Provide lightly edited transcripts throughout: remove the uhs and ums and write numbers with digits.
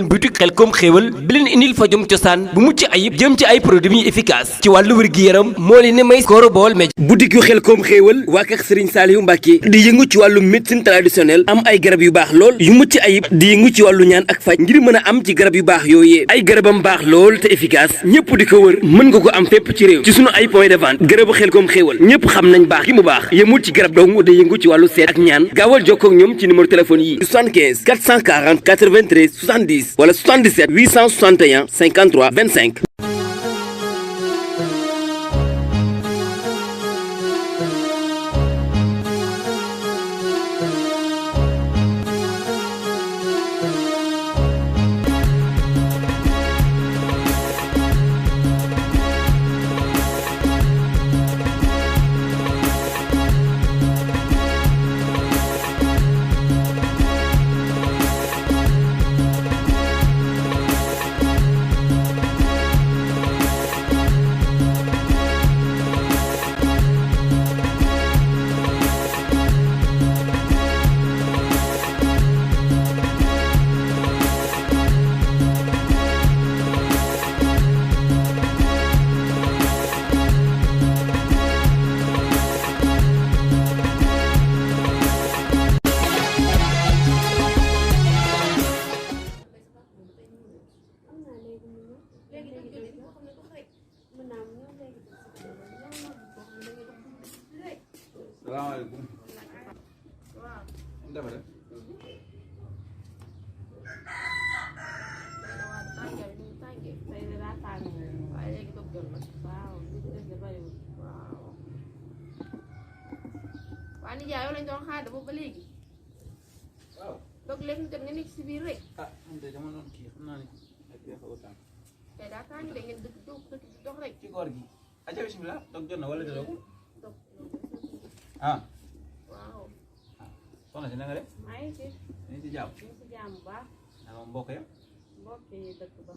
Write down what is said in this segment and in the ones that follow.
boutique Khelcom xéewal bi leen indil fajum cosaan bu mucc ayib jëm ci ay produits efficace ci wàllu wér-gi-yaram moo leen ne may Koro Baol Média. boutique yu Khelcom xéewal waa kër Serigne Saliou Mbacké di yëngu ci wàllu médecine traditionnelle am ay garab yu baax lool yu mucc ayib di yëngu ci wàllu ñaan ak faj ngir mën a am ci garab yu baax yooyee ay garabam baax lool te efficace ñëpp di ko wër mën nga ko am fépp ci réew ci sunu ay point de vente garabu Khelcom xéewal ñëpp xam nañ baax gi mu baax yemul ci garab dong day yëngu ci wàllu seet ak ñaan gaawal jokkoo ak ñoom ci numéro téléphone yi 75 440 93 70 wala 77 861 53 25. salaamaaleykum. waaw. dafa def. waa nijaay yow lañ doon xaar de boobu ba léegi. waaw. donc léegi ñu jot nga nekk si biir rek. ah man de dama doon kii xam naa ne ak bi xaw a tàng. tey daa tàng de ngeen dëkk dox rek. ci koor gi. aja bismillah dog jot na wala de dog. dox ah. waaw. soxna si na nga def. maa ngi ci. ñu ngi si jàmm. ñu ngi si jàmm bu baax. ah mbokk ya. mbokk yi dëkk ba.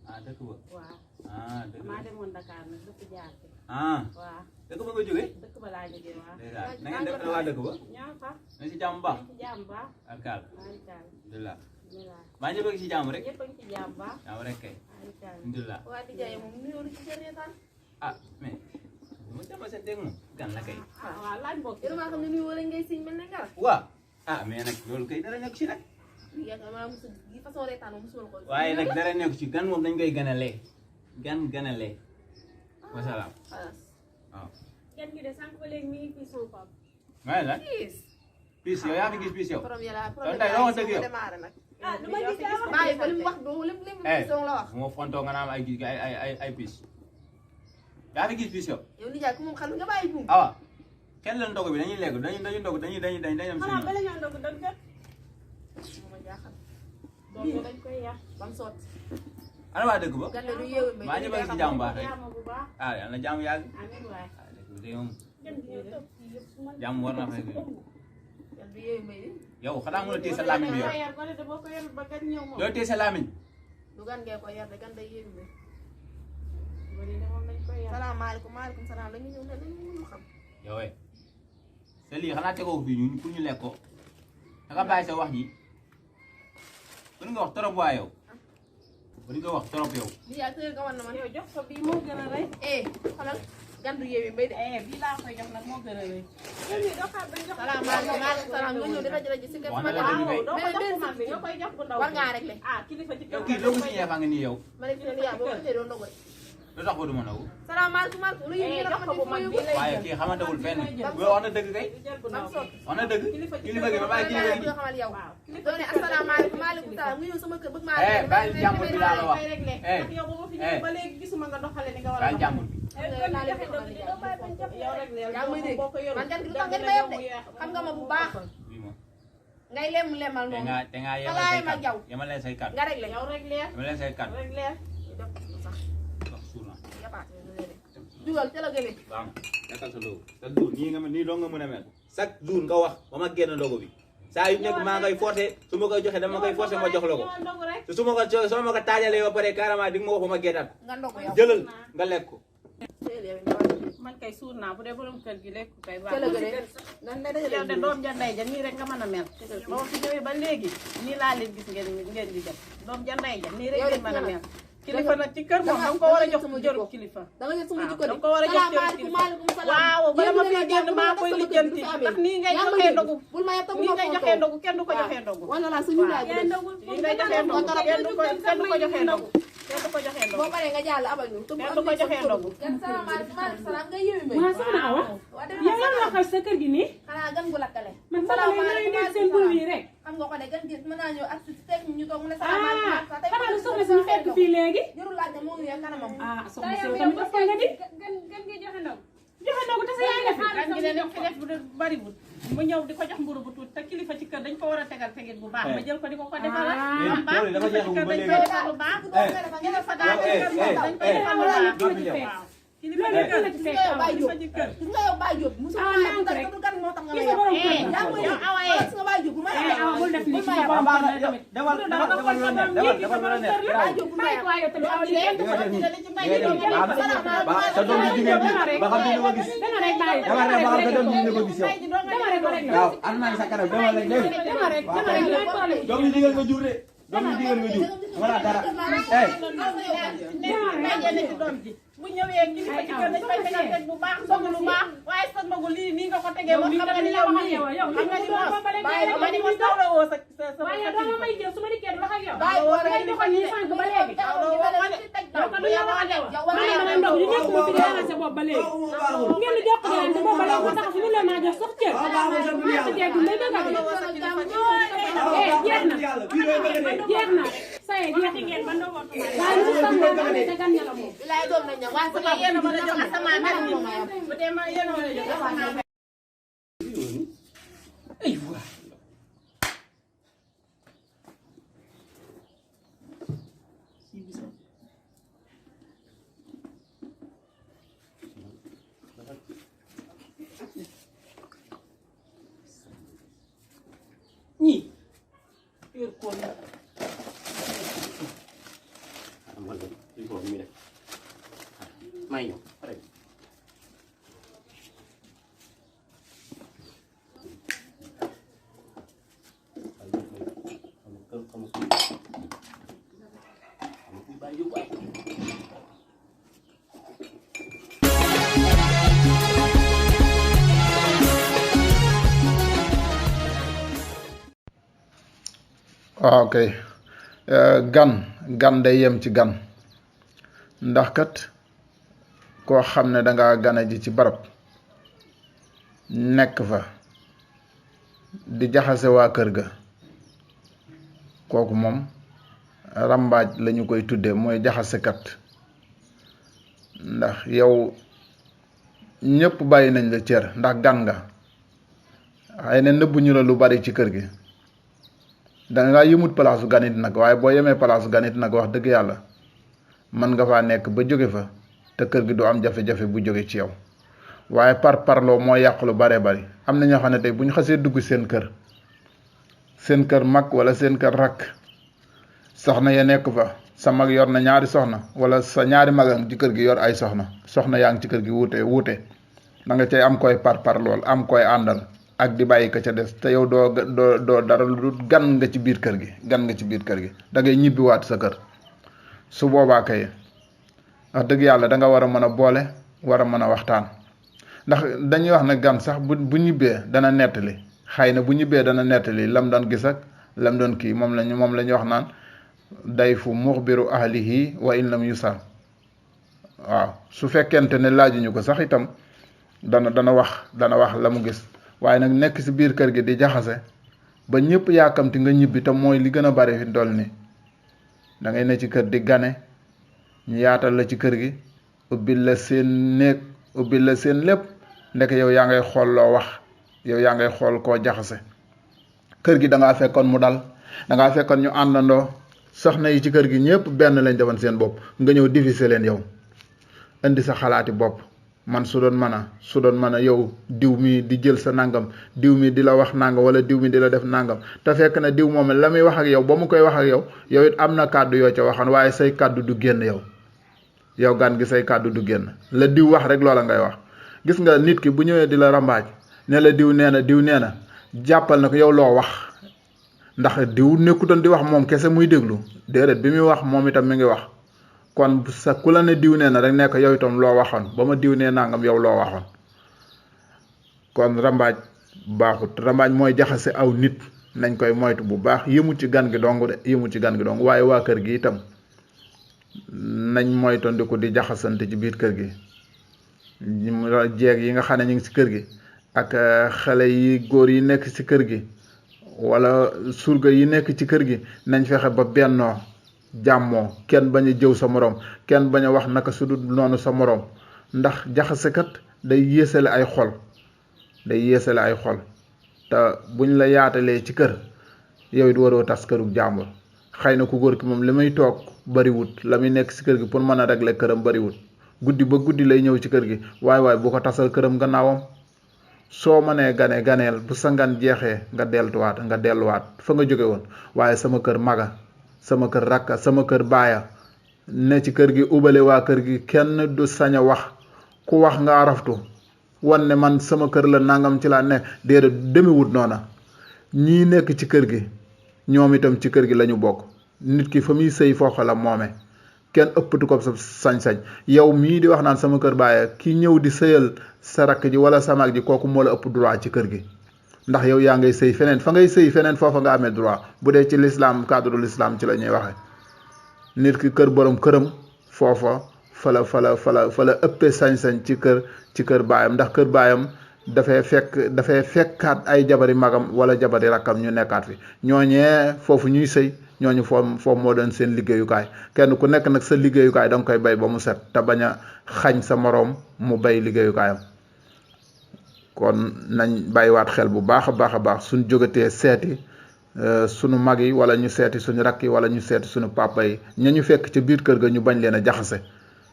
ah dëkk ba. waaw. ah dëkk ba maa demoon Dakar nag dëkk jaar ci. ah. waaw. dëkk ba nga jógee. dëkk ba laa jógee waaw. na ngeen def waa dëkk ba. ñoo fa. na si jàmm baax. ñu ngi si jàmm baax. ak kaal. alhamdulilah. alhamdulilah. alhamdulilah. maa ñëpp a ngi si jàmm rek. ñëpp a ngi si jàmm baax. jàmm rek kay. alhamdulilah. alhamdulilah. waa di jaay moom nuyoo ci sa reetaan. ah mais. mu dama seen dégg moom gan la kay. ah waaw laaj mbokk yi damaa xam ne nuyoo la ngay siñ mel ne nga. waaw. ah mais nag loolu kay dara nekk ci nag. yaakaar naa mosu gi façon reetaan moom mosuma ko. waaye nag dara nekk ci gan moom dañ koy ganalee. ganalee. wasalaam. xalaas. waaw. gan gi de sànq ba léegi mi ngi fii son pap. waaye nag. gis. piis yow yaa fi gis piis yow. borom yàlla yow tey doo ma dëgg yow. démarré nag. ah lu ma gis daa wax bàyyi ko li mu wax doo lépp eh la wax. moo fontoo nga naan ay piis. yaa fi gis piis yow. yow nijaay ku moom xam nga bàyyi buum. awa kenn la ndogu bi dañuy lekk dañuy ndog dañuy am xanaa si bala ñoo ndog dañ ko moo ma jaaxal. doom bi dañ koy yàq bam sotti. ana waa dëkk ba. gànnaar du yeewu mbay. maa ngi bëgg si jàmm baax rek. jàmm bu baax ah yal na jàmm yàgg. amiin waay ah dëkk bi de moom gan gi ñëw toog fii yëpp man jàmm war na fay. gànnaar du yeewu mbay. yow xanaa mën a téye sa làmmiñ bi yow. yar ko de boo ko yarul ba gan ñëw moom yow téye sa làmmiñ. du gan ngee ko yar de gan day yeewu mbay. bari de moom dañ koy yar salaamaaleykum maaleykum salaam la ñu ñëw ne dañu mënu xam. yow te lii xanaa tegoo ko fii ñun pour ñu lekk ko da nga bàyyi sa wax ji bëri nga wax trop waa yow bëri nga wax trop yow. nijaay tëjal nga wan na man. yow jox ko bii moo gën a rëy xamal gan du yeewu mbay de. bii laa koy jox nag moo gën a rëy gan gi doo xaar bañ jox salaamaaleykum maaleykum salaam nga ñëw di rajo rajo si kër sama Wax na la jabar. dëgg kay. doo ko jox bu mag bi nga koy jox bu ndaw war ngaa rek le. ah kilifa ci yow kër kii doo ko signé fa nga nii yow ma ne fi ne nijaay boo ko defee doo ndogu de. lu tax ba du ma nagu salaamaaleykum maaleykum lu yëngu jox ko bu mag bi lay waaye kii xamantewul fenn boo wax na dëgg kay jël bu ndaw bi wax na dëgg kilifa gi ba bàyyi kilifa gi. nga xamal yow. waaw doo ne asalaamaaleykum maaleykum salaam nga ñëw sama kër bëgg maa. bàyyi jàmbur bi laa la wax koy réglé ndax yow ba ma fi ñëw ba léegi gisuma nga doxale ni nga war a bàyyi jàmbur bi. yow rek yaa ngi may dégg boo ko yorul man gan gi lu tax nga di ma yeb de xam nga ma bu baax bii moom ngay lemal te noonu ngaa Talaay mag yow. yemale say kan nga réglé yow rek leer yemale say kan rek leer sax wax suur na yabaat dugal ca la gëmee. waaw nekkal sa ndogu chaque jour nii doo nga mën a mel chaque jour nga wax ba ma génn ndogu bi saa yu nekk maa ngay forcé su ma koy joxe dama koy forcé ma jox la ko te su ma ko taajalee ba pare carrément di nga ma wax ba ma génnaat nga ndogu yow jëlal nga lekk ko man kay suur naa bu dee borom kër gi lekk kay baax Jëla gële nan lay dajale yow de doom ja ndey ja nii rek nga mën a mel ba ma fi ñëwee ba léegi nii laa leen gis ngeen di def doom ja ndey ja nii rek ngeen mën a mel kilifa nag ci kër moom danga ko war a jox jëru kilifa da nga jël sama jikko danga ko war a jox jëru kilifa waaw ba dama fi génn maa koy lijjanti ndax nii ngay joxee ndogu nii ngay joxee ndogu kenn du ko joxee ndogu wala la suñu laaj nii ngay joxee ndogu kenn du ko joxee ndogu kenn du ko joxee ndogu boo paree nga jàll abal ñu kenn du ko joxee ndogu salaam nga yëwi may waaw soxna Awa yow lan nga xas sa kër gi nii xanaa gan gu lakkale man fa lay nekk seen bur yi rek xam nga ko de gan gis mën naa ñëw ak si fekk ñu toog mu ne ah salaamaaleykum xanaa lu soxna si ñu fekk fii léegi jarul laaj ne moo ngi kanamam ah soxna si yow tamit daf nga di gan gi joxe ndogu joxe ndogu te sa yaay def gan gi ne def fi def bu bariwul mu ñëw di ko jox mburu bu tuuti te kilifa ci kër dañ ko war a tegal tegit bu baax ma jël ko di ko defal am baax dafa jeexul ba léegi dañ koy defal lu baax ñu fa daal dañ koy defal lu baax waaw kilifa ci kër kilifa ci kër gis nga yow Baye Diop musu du gan moo tax nga lay yow awaye gis nga Baye Diop bu may awa bul def lii ci sa borom kër la tamit demal Baye Diop bu may waaye tamit awa li kenn du ko sa doom ji jigéen bi ba xam ne ko gis dama rek bàyyi dama rek ba xam sa doom ji ko gis yow dama rek waaw am naa sa kanam demal rek dégg dama rek lay toll doom yi digal nga jur de doom yi digal nga jur wala dara bu ñëwee kilifa ci kër dañ koy tegal teg bu baax soog lu baax waaye sa ndogu lii nii nga ko tegee moom xam nga ni yow nii xam nga ni moom ma ni ma soxla woo sa waaye doo ma may jël su ma dikkee du wax ak yow Baye woo ngay doxal nii sànq ba léegi yow ko du yow wax ak yow ma ne ma ne ndox li nekk ma fi dee sa bopp ba léegi ngeen di jokk daan te boobu ba léegi moo tax fi mu leen naa jox sax cër maa ci teggu may bëgg a jeex na jeex na saye jeex ngeen ba ndogootu waaye lu sax nga xam ne te gan ña la moom bilaay doom nañ ñam waaye bu dee yéen a mën a jox asamaan ak moom bu dee ma yéen a mën a jox asamaan ay waay ñii yor ko ni amal li ko mi def may ñëw pare waaw kay gan day yem ci gan ndax kat koo xam ne danga gane ji ci barab nekk fa di jaxase waa kër ga kooku moom rambaaj lañu koy tudde mooy jaxasekat ndax yow ñépp bàyyi nañ la cër ndax gan nga xëy ne nëbbuñu la lu bari ci kër gi danga yëmut palaasu ganit nag waaye boo yemee palaasu ganit nag wax dëgg yàlla mën nga faa nekk ba jóge fa te kër gi du am jafe-jafe bu jóge ci yow waaye parloo moo yàq lu bare bari am na ñoo xam ne tey bu ñu xasee dugg seen kër mag wala seen kër rakk soxna ya nekk fa sa mag yor na ñaari soxna wala sa ñaari magam ci kër gi yor ay soxna yaa ngi ci kër gi wuute da nga cay am koy parlool am koy àndal ak di bàyyi ka ca des te yow doo dara lu gan nga ci biir kër gi da ngay ñibbiwaat sa kër su boobaa kay wax dëgg yàlla da nga war a mën a boole war a mën a waxtaan ndax dañuy wax ne gan sax bu ñibbee dana nettali xëy na bu ñibbee dana nettali lam doon gis ak lam doon kii moom la ñuy wax naan day fu muxbiru ahlihi wa in lam yusal waaw su fekkente ne laajuñu ko sax itam dana wax la mu gis waaye nag nekk ci biir kër gi di jaxase ba ñëpp yaakamti nga ñibbi te mooy li gën a bari fi dool ni da ngay ne ci kër di gane ñu yaatal la ci kër gi ubbil la seen néeg ubbil la seen lépp ndek yow yaa ngay xool loo wax yow yaa ngay xool koo jaxase kër gi da ngaa fekkoon mu dal da ngaa fekkoon ñu àndandoo soxna yi ci kër gi ñëpp benn lañ defoon seen bopp nga ñëw diviser leen yow indi sa xalaati bopp man su doon mën a yow diw mi di jël sa nangam diw mi di la wax nangam wala diw mi di la def nangam te fekk na diw moom la muy wax ak yow ba mu koy wax ak yow yow it am na kàddu yoo ca waxoon waaye say kàddu du génn yow yow gan gi say kàddu du génn la diw wax rek loola ngay wax. gis nga nit ki bu ñëwee di la rambaaj ne la diw nee na jàppal na ko yow loo wax ndax diw nekkutoon di wax moom kese muy déglu déedéet bi muy wax moom itam mi ngi wax kon sa ku la ne diw nee na rek nekk yow itam loo waxoon ba ma diw nee nangam yow loo waxoon kon rambaaj baaxut rambaaj mooy jaxase aw nit nañ koy moytu bu baax yëmu ci gan gi dong de yëmu ci gan gi dong waaye waa kër gi itam nañ moytandiku di jaxasante ci biir kër gi jeeg yi nga xam ne ñu ngi ci kër gi ak xale yi góor yi nekk ci kër gi wala surga yi nekk ci kër gi nañ fexe ba bennoo jàmmoo kenn bañ a jëw sa morom kenn bañ a wax naka su dul noonu sa morom ndax jaxasekat day yéesale ay xol te buñ la yaatalee ci kër yow it waroo tas kërug jàmbur xëy na ku góor ki moom li muy toog bariwut la muy nekk ci kër gi pour mën a régler këram bariwut guddi ba guddi lay ñëw ci kër gi waaye bu ko tasal këram gannaawam soo mënee ganeel bu sa ngan jeexee nga delluwaat fa nga jóge woon waaye sama kër maga sama kër rakka sama kër baaya ne ci kër gi ubale waa kër gi kenn du sañ a wax ku wax nga araftu wan ne man sama kër la nangam ci laa ne déedéet demewut noona ñii nekk ci kër gi ñoom itam ci kër gi lañu bokk nit ki fa muy sëy foofa la moome kenn ëppatu ko sa sañ-sañ yow mii di wax naan sama kër baaya ki ñëw di sëyal sa rakk ji wala sa mag ji kooku moo la ëpp droit ci kër gi ndax yow yaa ngay sëy feneen fa ngay sëy feneen foofa nga amee droit bu dee ci l'islam cadre l'islam ci la ñuy waxe nit ki kër borom këram foofa fa la ëppee sañ-sañ ci kër baayam ndax kër baayam dafay fekkaat ay jabari magam wala jabari rakkam ñu nekkaat fi ñooñee foofu ñuy sëy ñooñu foofu moo doon seen liggéeyukaay kenn ku nekk nag sa liggéeyukaay da nga koy bay ba mu set te bañ a xañ sa moroom mu bay liggéeyukaayam kon nañ bàyyiwaat xel bu baax a baax suñ jógatee seeti sunu mag yi wala ñu seeti suñu rakk yi wala ñu seeti suñu papa yi ñu fekk ca biir kër ga ñu bañ leen a jaxase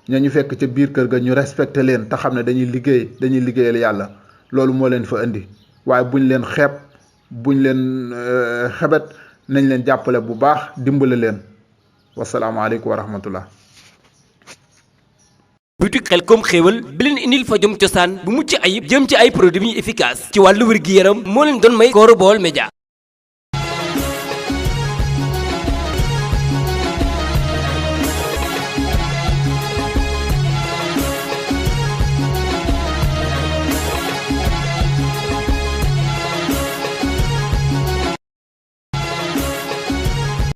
ñu fekk ca biir kër ga ñu respecté leen te xam ne dañuy liggéeyal yàlla loolu moo leen fa indi waaye buñ leen xeeb buñ leen xebet nañ leen jàppale bu baax dimbale leen wasalaamaaleykum wa rahmatullah. boutique Khelcom xéewal bi leen indil fajum cosaan bu mucc ayib jëm ci ay produits efficace ci wàllu wér-gi-yaram moo leen doon may Koro Baol Média.